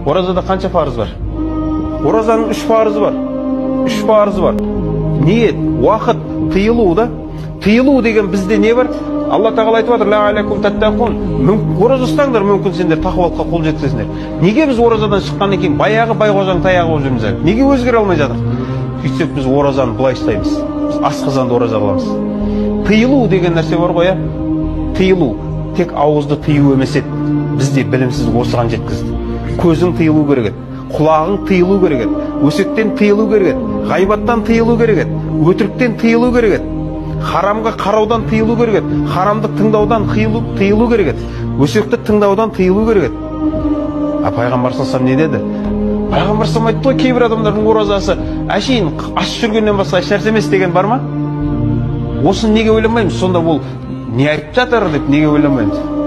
Оразада қанша парыз бар? Оразаның 3 парызы бар. 3 парызы бар. Ниет, уақыт, тыйылу да. Тыйылу деген бізде не бар? Алла тағала айтып жатыр, ләаллакум таттақун. Ораза ұстаңдар, мүмкін сендер тақуалыққа қол жеткізесіңдер. Неге біз оразадан шыққаннан кейін баяғы байқожаның таяғы болып жүрміз әлі? Неге өзгере алмай жатырмыз? Сөйтсек біз оразаны былай ұстаймыз. Біз асқазанды ораза қыламыз. Тыйылу деген нәрсе бар ғой, ә? Тыйылу тек ауызды тыю емес еді. Бізде білімсіз осыған жеткізді. Көзің тыйылу керек еді, құлағың тыйылу керек еді, өсектен тыйылу керек еді, ғайбаттан тыйылу керек еді, өтіріктен тыйылу керек еді, харамға қараудан тыйылу керек еді, харамды тыңдаудан тыйылу керек еді, өсекті тыңдаудан тыйылу керек еді. А пайғамбар саллаллаху не деді? Пайғамбар саллаллаху айтты ғой, кейбір адамдардың оразасы әшейін аш жүргеннен басқа ешнәрсе емес деген бар ма? Осыны неге ойламаймыз? Сонда ол не айтып жатыр деп неге ойламаймыз?